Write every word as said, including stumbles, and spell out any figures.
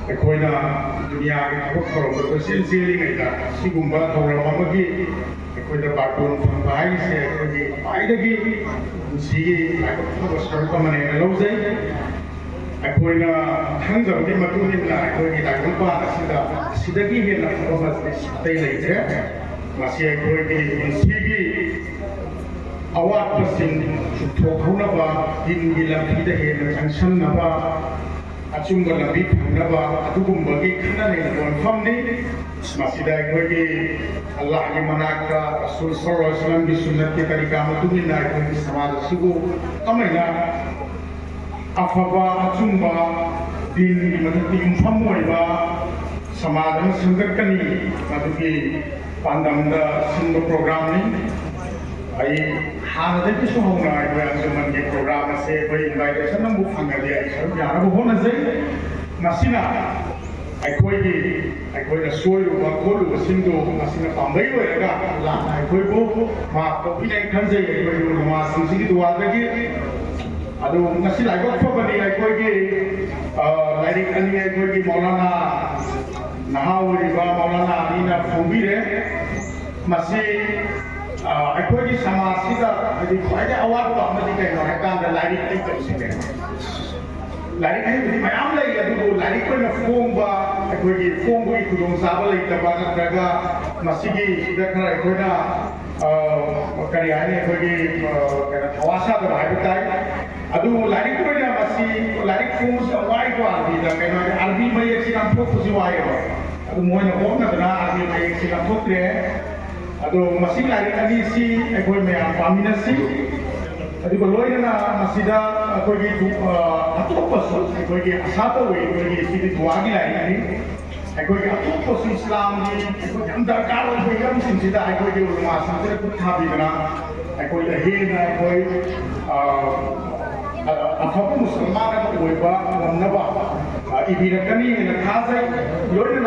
ꯑꯩꯈꯣꯏꯅ ꯗꯨꯅꯤꯌꯥꯒꯤ ꯊꯕꯛ ꯊꯧꯔꯝꯗ ꯀꯣꯏꯆꯦꯟ ꯆꯦꯜꯂꯤꯉꯩꯗ ꯁꯤꯒꯨꯝꯕ ꯊꯧꯔꯝ ꯑꯃꯒꯤ ꯑꯩꯈꯣꯏꯗ ꯕꯥꯔꯇꯣꯟ ꯐꯪꯕ ꯍꯥꯏꯕꯁꯦ ꯑꯩꯈꯣꯏꯒꯤ ꯈ꯭ꯋꯥꯏꯗꯒꯤ ꯄꯨꯟꯁꯤꯒꯤ ꯂꯥꯏꯕꯛ ꯐꯕ ꯁꯔꯨꯛ ꯑꯃꯅꯦꯅ ꯂꯧꯖꯩ꯫ ꯑꯩꯈꯣꯏꯅ ꯈꯪꯖꯕꯒꯤ ꯃꯇꯨꯡ ꯏꯟꯅ ꯑꯩꯈꯣꯏꯒꯤ ꯇꯥꯏꯕꯪꯄꯥꯟ ꯑꯁꯤꯗ ꯁꯤꯗꯒꯤ ꯍꯦꯟꯅ ꯐꯕ ꯃꯁꯤꯗꯤ ꯑꯇꯩ ꯂꯩꯇ꯭ꯔꯦ꯫ ꯃꯁꯤ ꯑꯩꯈꯣꯏꯒꯤ ꯄꯨꯟꯁꯤꯒꯤ ꯑꯋꯥꯠꯄꯁꯤꯡ ꯆꯨꯝꯊꯣꯛꯍꯧꯅꯕ, ꯗꯤꯟꯒꯤ ꯂꯝꯕꯤꯗ ꯍꯦꯟꯅ ꯆꯪꯁꯟꯅꯕ, ꯑꯆꯨꯝꯕ ꯂꯝꯕꯤ ꯐꯪꯅꯕ ꯑꯗꯨꯒꯨꯝꯕꯒꯤ ꯈꯟꯅ ꯅꯩꯅꯕ ꯃꯐꯝꯅꯤ꯫ ꯃꯁꯤꯗ ꯑꯩꯈꯣꯏꯒꯤ ꯑꯜꯂꯥꯍꯒꯤ ꯃꯅꯥꯛꯇ, ꯔꯁꯨꯜ ꯁꯜꯂꯜꯂꯥꯍꯨ ꯑꯂꯩꯍꯤ ꯋꯁꯜꯂꯝꯒꯤ ꯁꯨꯟꯅꯠꯀꯤ ꯇꯔꯤꯀꯥ ꯃꯇꯨꯡ ꯏꯟꯅ ꯑꯩꯈꯣꯏꯒꯤ ꯁꯃꯥꯖ ꯑꯁꯤꯕꯨ ꯀꯃꯥꯏꯅ ꯑꯐꯕ, ꯑꯆꯨꯝꯕ, ꯗꯤꯟꯒꯤ ꯃꯊꯛꯇ ꯌꯨꯝꯐꯝ ꯑꯣꯏꯕ ꯁꯃꯥꯖ ꯑꯃ ꯁꯦꯝꯒꯠꯀꯅꯤ, ꯃꯗꯨꯒꯤ ꯄꯥꯟꯗꯝꯗ ꯁꯤꯟꯕ ꯄ꯭ꯔꯣꯒ꯭ꯔꯥꯝꯅꯤ꯫ ꯑꯩ ꯍꯥꯟꯅꯗꯒꯤꯁꯨ ꯍꯧꯅ ꯑꯩꯈꯣꯏ ꯑꯪꯖꯨꯃꯟꯒꯤ ꯄ꯭ꯔꯣꯒ꯭ꯔꯥꯝ ꯑꯁꯦ ꯑꯩꯈꯣꯏ ꯏꯟꯚꯥꯏꯇꯦꯁꯟ ꯑꯃꯕꯨ ꯐꯪꯉꯗꯤ ꯑꯩ ꯁꯔꯨꯛ ꯌꯥꯅꯕ ꯍꯣꯠꯅꯖꯩ꯫ ꯃꯁꯤꯅ ꯑꯩꯈꯣꯏꯒꯤ, ꯑꯩꯈꯣꯏꯅ ꯁꯣꯏꯔꯨꯕ ꯈꯣꯠꯂꯨꯕꯁꯤꯡꯗꯨ ꯃꯁꯤꯅ ꯄꯥꯝꯕꯩ ꯑꯣꯏꯔꯒ ꯂꯥꯟꯅ ꯑꯩꯈꯣꯏꯕꯨ ꯃꯥꯐ ꯇꯧꯕꯤꯅꯦꯅ ꯈꯟꯖꯩ꯫ ꯑꯩꯈꯣꯏꯒꯤ ꯎꯂꯃꯥꯁꯤꯡꯁꯤꯒꯤ ꯗꯨꯋꯥꯗꯒꯤ ꯑꯗꯨ ꯉꯁꯤ ꯂꯥꯏꯕꯛ ꯐꯕꯅꯤ, ꯑꯩꯈꯣꯏꯒꯤ, ꯑ, ꯂꯥꯏꯔꯤꯛ ꯑꯅꯤ ꯑꯩꯈꯣꯏꯒꯤ ꯃꯧꯂꯥꯅꯥ, ꯅꯍꯥ ꯑꯣꯏꯔꯤꯕ ꯃꯧꯂꯥꯅꯥ ꯑꯅꯤꯅ ꯐꯣꯡꯕꯤꯔꯦ꯫ ꯃꯁꯤ, ꯑ, ꯑꯩꯈꯣꯏꯒꯤ ꯁꯃꯥꯖꯁꯤꯗ ꯍꯥꯏꯗꯤ ꯈ꯭ꯋꯥꯏꯗꯒꯤ ꯑꯋꯥꯠꯄ ꯑꯃꯗꯤ ꯀꯩꯅꯣ ꯍꯥꯏꯀꯥꯟꯗ ꯂꯥꯏꯔꯤꯛ ꯂꯩꯇꯕꯁꯤꯅꯦ꯫ ꯂꯥꯏꯔꯤꯛ ꯍꯩꯕꯗꯤ ꯃꯌꯥꯝ ꯂꯩ, ꯑꯗꯨꯕꯨ ꯂꯥꯏꯔꯤꯛ ꯑꯣꯏꯅ ꯐꯣꯡꯕ, ꯑꯩꯈꯣꯏꯒꯤ ꯐꯣꯡꯕꯒꯤ ꯈꯨꯗꯣꯡꯆꯥꯕ ꯂꯩꯇꯕ ꯅꯠꯇ꯭ꯔꯒ ꯃꯁꯤꯒꯤ ꯁꯤꯗ ꯈꯔ ꯑꯩꯈꯣꯏꯅ, ꯑ, ꯀꯔꯤ ꯍꯥꯏꯅꯤ, ꯑꯩꯈꯣꯏꯒꯤ, ꯑ, ꯀꯩꯅꯣ, ꯊꯋꯥ ꯁꯥꯗꯕ ꯍꯥꯏꯕ ꯇꯥꯏ꯫ ꯑꯗꯨꯕꯨ ꯂꯥꯏꯔꯤꯛ ꯑꯣꯏꯅ ꯃꯁꯤ, ꯂꯥꯏꯔꯤꯛ ꯐꯣꯡꯕꯁꯤ ꯌꯥꯝ ꯋꯥꯏꯀꯣ, ꯑꯥꯔꯕꯤꯗ, ꯀꯩꯅꯣ ꯍꯥꯏꯗꯤ, ꯑꯥꯔꯕꯤ ꯃꯌꯦꯛꯁꯤ ꯅꯥꯟꯊꯣꯛꯄꯁꯤ ꯋꯥꯏꯑꯦꯕ꯫ ꯑꯗꯨ ꯃꯣꯏꯅ ꯍꯣꯠꯅꯗꯅ ꯑꯥꯔꯕꯤ ꯃꯌꯦꯛꯁꯤ ꯅꯥꯟꯊꯣꯛꯇ꯭ꯔꯦ꯫ ꯑꯗꯣ ꯃꯁꯤ ꯂꯥꯏꯔꯤꯛ ꯑꯅꯤꯁꯤ ꯑꯩꯈꯣꯏ ꯃꯌꯥꯝ ꯄꯥꯃꯤꯟꯅꯁꯤ꯫ ꯑꯗꯨꯒ ꯂꯣꯏꯅꯅ ꯃꯁꯤꯗ ꯑꯩꯈꯣꯏꯒꯤ ꯗꯨ-, ꯑ, ꯑꯇꯣꯞꯄꯁꯨ ꯑꯩꯈꯣꯏꯒꯤ ꯑꯁꯥ ꯇꯧꯋꯤ, ꯑꯩꯈꯣꯏꯒꯤ ꯁꯤꯗꯤ ꯗꯨꯋꯥꯒꯤ ꯂꯥꯏꯔꯤꯛꯅꯤ꯫ ꯑꯩꯈꯣꯏꯒꯤ ꯑꯇꯣꯞꯄꯁꯨ ꯏꯁꯂꯥꯝꯒꯤ ꯑꯩꯈꯣꯏ ꯌꯥꯝ ꯗꯔꯀꯥꯔ ꯑꯣꯏꯕ ꯍꯤꯔꯝꯁꯤꯡꯁꯤꯗ ꯑꯩꯈꯣꯏꯒꯤ ꯎꯂꯃꯥꯁꯤꯡꯁꯤꯅ ꯈꯨꯠ ꯊꯥꯕꯤꯗꯅ ꯑꯩꯈꯣꯏꯗ ꯍꯦꯟꯅ ꯑꯩꯈꯣꯏ, ꯑ, ꯑ, ꯑꯐꯕ ꯃꯨꯁꯜꯃꯥꯟ ꯑꯃ ꯑꯣꯏꯕ ꯉꯝꯅꯕ, ꯑ, ꯏꯕꯤꯔꯛꯀꯅꯤ ꯍꯥꯏꯅ ꯊꯥꯖꯩ꯫ ꯂꯣꯏꯅꯅ